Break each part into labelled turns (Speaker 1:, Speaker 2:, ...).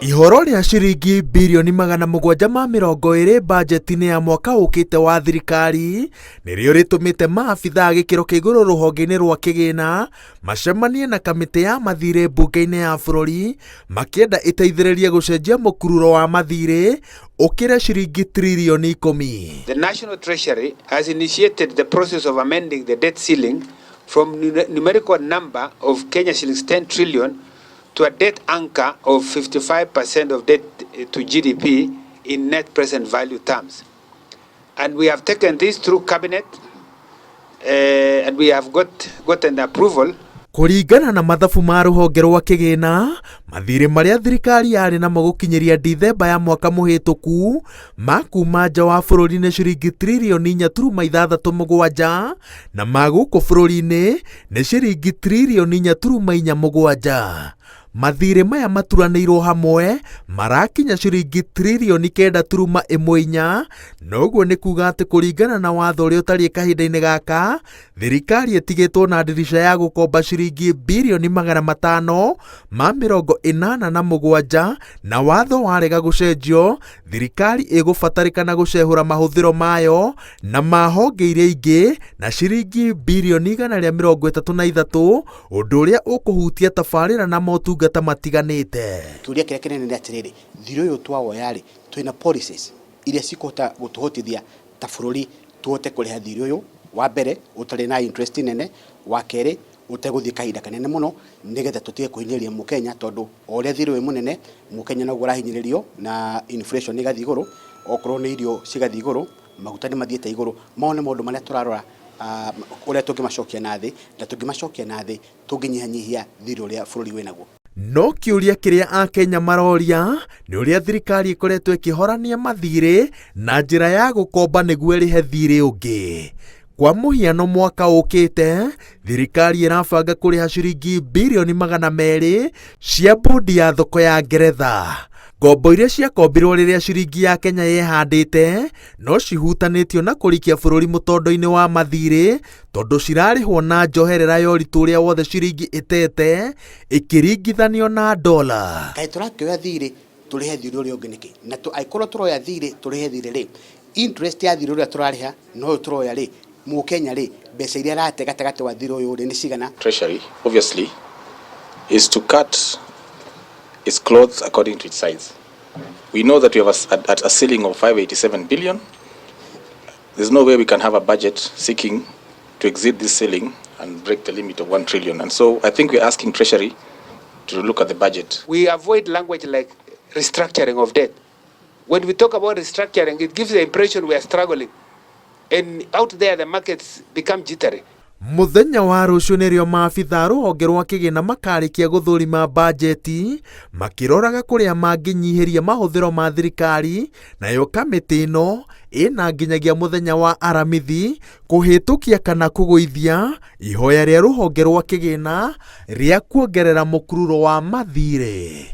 Speaker 1: Ihoro rĩa ciringi birioni 720 bajeti-inĩ ya mwaka ũkĩte wa thirikari nĩrĩo rĩtũmĩte maabitha a gĩkĩro kĩa igũrũ rũhonge-inĩ rwa kĩgĩna macemanie na kamĩtĩ ya mathirĩ mbunge-inĩ ya bũrũri makĩenda ĩteithĩrĩrie gũcenjia mũkururo wa mathirĩ ũkĩre ciringi tririoni 10.
Speaker 2: The National Treasury has initiated the process of amending the debt ceiling from numerical number of Kenya shillings 10 trillion to a debt anchor of 55% of debt to GDP in net present value terms. And we have taken this through cabinet and we have gotten the approval.
Speaker 1: Kũringana na mathabu ma rũhonge rwa kĩgĩna, mathirĩ marĩa thirikari yarĩ namo gũkinyĩria Dithemba ya mwaka mũhĩtũku ma kuma nja wa bũrũri nĩ ciringi tririoni 4.67 na ma gũkũ bũrũri-inĩ nĩ ciringi tririoni 4.47. Mathirĩ maya maturanĩirwo hamwe marakinya ciringi tririoni 9.14, noguo nĩ kuga atĩ kũringana na watho ũrĩa ũtariĩ kahinda-inĩ gaka, thirikari ĩtigĩtwo na ndirica ya gũkomba ciringi birioni 587, na watho warega gũcenjio, thirikari ĩgũbatarĩkana gũcehũra mahũthĩro mayo na ma honge iria ingĩ na ciringi birioni 133, ũndũ ũrĩa ũkũhutia tabarĩra na motungata matiganĩte.
Speaker 3: Kĩũria kĩrĩa kĩnene nĩ atĩrĩrĩ, thirĩ ũyũ twawoya rĩ, twĩna policies iria cikũhota gũtũhotithia ta bũrũri tũhote kũrĩha thirĩ ũyũ, wa mbere ũtarĩ na interest nene, wa kerĩ ũtegũthiĩ kahinda kanene mũno, nĩgetha tũtige kũhinyĩrĩria mũkenya, tondũ o ũrĩa thirĩ wĩ mũnene, mũkenya noguo arahinyĩrĩrio na inflation ĩgathiĩ igũrũ, okorwo nĩ irio cigathiĩ igũrũ, maguta nĩ mathiĩte igũrũ. Mau nĩ maũndũ marĩa tũrarora ũrĩa tũngĩmacokia na thĩ, na tũngĩmacokia na thĩ tũngĩnyihanyihia thirĩ ũrĩa bũrũri wĩnaguo.
Speaker 1: No kĩũria kĩrĩa akenya maroria nĩ ũrĩa thirikari ĩkoretwo ĩkĩhorania mathirĩ na njĩra ya gũkomba nĩguo ĩrĩhe thirĩ ũngĩ. Kwa mũhiano, mwaka ũkĩte thirikari ĩrabanga kũrĩha ciringi birioni 200 cia bodi ya thoko ya Ngeretha. Ngombo iria ciakombirwo rĩrĩa ciringi ya Kenya yehandĩte no cihutanĩtio na kũrikia bũrũri mũtondo-inĩ wa mathirĩ, tondũ cirarĩhwo na njoherera ya ũritũ ũrĩa wothe ciringi ĩtete ĩkĩringithanio na dola.
Speaker 3: Kaĩ tũrakĩoya thirĩ tũrĩhe thirĩ ũrĩa ũngĩ nĩkĩ? Na angĩkorwo tũroya thirĩ tũrĩhe thirĩ rĩ, interest ya thirĩ ũrĩa tũrarĩha na ũyũ tũroya rĩ, mũkenya rĩ, mbeca iria arate gatagatĩ wa thirĩ ũyũ rĩ nĩ cigana?
Speaker 4: Treasury, obviously, is to cut its clothes according to its size. We know that we have a ceiling of 587 billion. There's no way we can have a budget seeking to exceed this ceiling and break the limit of 1 trillion. And so I think we're asking Treasury to look at the budget.
Speaker 2: We avoid language like restructuring of debt. When we talk about restructuring, it gives the impression we are struggling. And out there, the markets become jittery.
Speaker 1: Mũthenya wa rũciũ nĩrĩo maabitha rũhonge rwa kĩgĩna makarĩkia gũthũrima bajeti makĩroraga kũrĩa mangĩnyihĩria mahũthĩro ma thirikari, nayo kamĩtĩ ĩno ĩna nginyagia mũthenya wa Aramithi kũhĩtũkia kana kũgũithia ihoya rĩa rũhonge rwa kĩgĩna rĩa kuongerera mũkururo wa mathirĩ.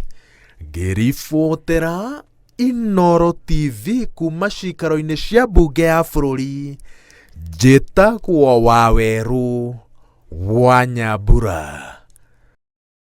Speaker 1: Ngĩribotera Inooro TV kuma cikaro-inĩ cia mbunge ya bũrũri, njĩtagwo Wawerũ wa Nyambura.